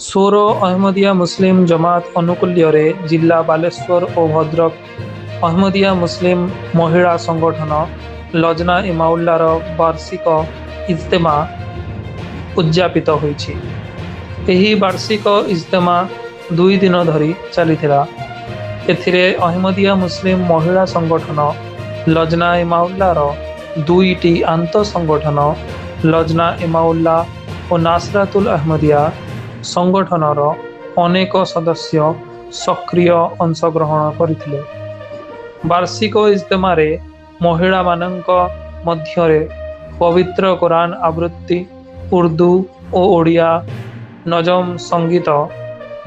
ସୋର ଅହମ୍ମଦିଆ ମୁସଲିମ ଜମାତ ଆନୁକୂଲ୍ୟରେ ଜିଲ୍ଲା ବାଲେଶ୍ୱର ଓ ଭଦ୍ରକ ଅହମ୍ମଦିଆ ମୁସଲିମ ମହିଳା ସଂଗଠନ ଲଜନା ଇମାଉଲ୍ଲାର ବାର୍ଷିକ ଇଜତେମା ଉଦଯାପିତ ହୋଇଛି। ଏହି ବାର୍ଷିକ ଇଜତେମା 2 ଦିନ ଧରି ଚାଲିଥିଲା। ଏଥିରେ ଅହମ୍ମଦିଆ ମୁସଲିମ ମହିଳା ସଂଗଠନ ଲଜନା ଇମାଉଲ୍ଲାର ଦୁଇଟି ଆନ୍ତଃ ସଂଗଠନ ଲଜନା ଇମାଉଲ୍ଲା ଓ ନାସରାତୁଲ ଅହମ୍ମଦିଆ ସଂଗଠନର ଅନେକ ସଦସ୍ୟ ସକ୍ରିୟ ଅଂଶଗ୍ରହଣ କରିଥିଲେ। ବାର୍ଷିକ ଇଜତେମାରେ ମହିଳାମାନଙ୍କ ମଧ୍ୟରେ ପବିତ୍ର କୋରାନ ଆବୃତ୍ତି, ଉର୍ଦ୍ଦୁ ଓ ଓଡ଼ିଆ ନଜମ, ସଙ୍ଗୀତ,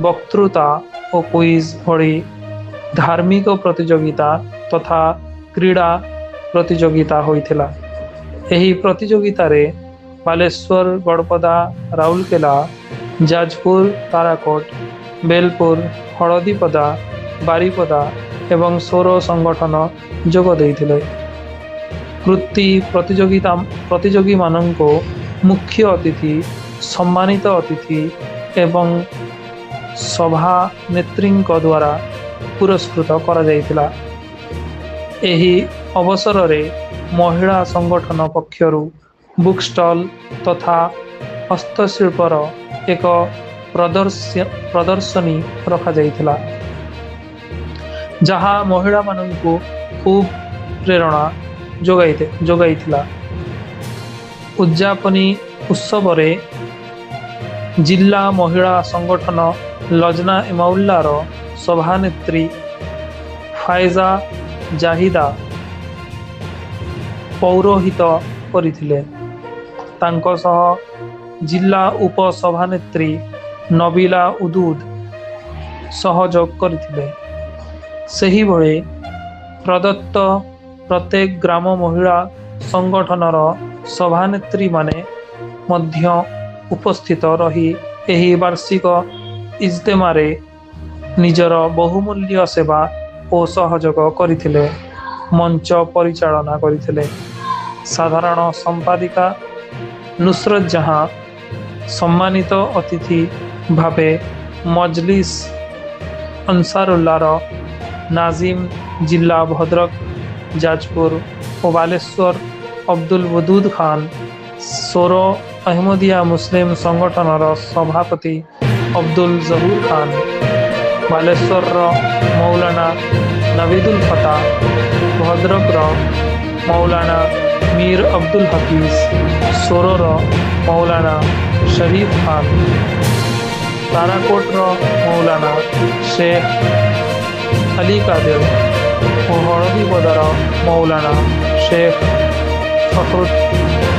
ବକ୍ତୃତା ଓ କୁଇଜ ଭଳି ଧାର୍ମିକ ପ୍ରତିଯୋଗିତା ତଥା କ୍ରୀଡ଼ା ପ୍ରତିଯୋଗିତା ହୋଇଥିଲା। ଏହି ପ୍ରତିଯୋଗିତାରେ ବାଲେଶ୍ୱର, ଗଡ଼ପଦା, ରାଉରକେଲା, ଯାଜପୁର, ତାରାକୋଟ, ବେଲପୁର, ହଳଦୀପଦା, ବାରିପଦା ଏବଂ ସୋର ସଂଗଠନ ଯୋଗ ଦେଇଥିଲେ। କୃତି ପ୍ରତିଯୋଗୀମାନଙ୍କୁ ମୁଖ୍ୟ ଅତିଥି, ସମ୍ମାନିତ ଅତିଥି ଏବଂ ସଭାନେତ୍ରୀଙ୍କ ଦ୍ୱାରା ପୁରସ୍କୃତ କରାଯାଇଥିଲା। ଏହି ଅବସରରେ ମହିଳା ସଂଗଠନ ପକ୍ଷରୁ ବୁକ୍ ଷ୍ଟଲ୍ ତଥା ହସ୍ତଶିଳ୍ପର ଏକ ପ୍ରଦର୍ଶନୀ ରଖାଯାଇଥିଲା, ଯାହା ମହିଳାମାନଙ୍କୁ ଖୁବ୍ ପ୍ରେରଣା ଯୋଗାଇଥିଲା। ଉଦଯାପନୀ ଉତ୍ସବରେ ଜିଲ୍ଲା ମହିଳା ସଂଗଠନ ଲଜନା ଇମାଉଲ୍ଲାର ସଭାନେତ୍ରୀ ଫାଇଜା ଜାହିଦା ପୌରୋହିତ କରିଥିଲେ। ତାଙ୍କ ସହ ଜିଲ୍ଲା ଉପସଭାନେତ୍ରୀ ନବିଲା ଉଦୁଦ ସହଯୋଗ କରିଥିଲେ। ସେହିଭଳି ପ୍ରଦତ୍ତ ପ୍ରତ୍ୟେକ ଗ୍ରାମ ମହିଳା ସଂଗଠନର ସଭାନେତ୍ରୀମାନେ ମଧ୍ୟ ଉପସ୍ଥିତ ରହି ଏହି ବାର୍ଷିକ ଇଜତେମାରେ ନିଜର ବହୁମୂଲ୍ୟ ସେବା ଓ ସହଯୋଗ କରିଥିଲେ। ମଞ୍ଚ ପରିଚାଳନା କରିଥିଲେ ସାଧାରଣ ସମ୍ପାଦିକା ନୁସରତ ଜହାଁ। ସମ୍ମାନିତ ଅତିଥି ଭାବେ ମଜଲିସ ଅନସାରୁଲ୍ଲାର ନାଜିମ ଜିଲ୍ଲା ଭଦ୍ରକ, ଯାଜପୁର ଓ ବାଲେଶ୍ୱର ଅବଦୁଲ ୱଦୁଦ ଖାନ, ସୋର ଅହମ୍ମଦିଆ ମୁସଲିମ ସଂଗଠନର ସଭାପତି ଅବଦୁଲ ଜହୁର ଖାନ, ବାଲେଶ୍ୱରର ମୌଲାନା ନବିଦୁଲ ଫତା, ଭଦ୍ରକର ମୌଲାନା ମୀର ଅବଦୁଲ ହଫିଜ, ସୋରର ମୌଲାନା ଶରୀଫ ଖାନ, ତାରାକୋଟର ମୌଲାନା ଶେଖ ଅଲି କାଦିର ଓ ହଳଦୀପଦାର ମୌଲାନା ଶେଖ ଫଖରୁଦ୍ଦିନ।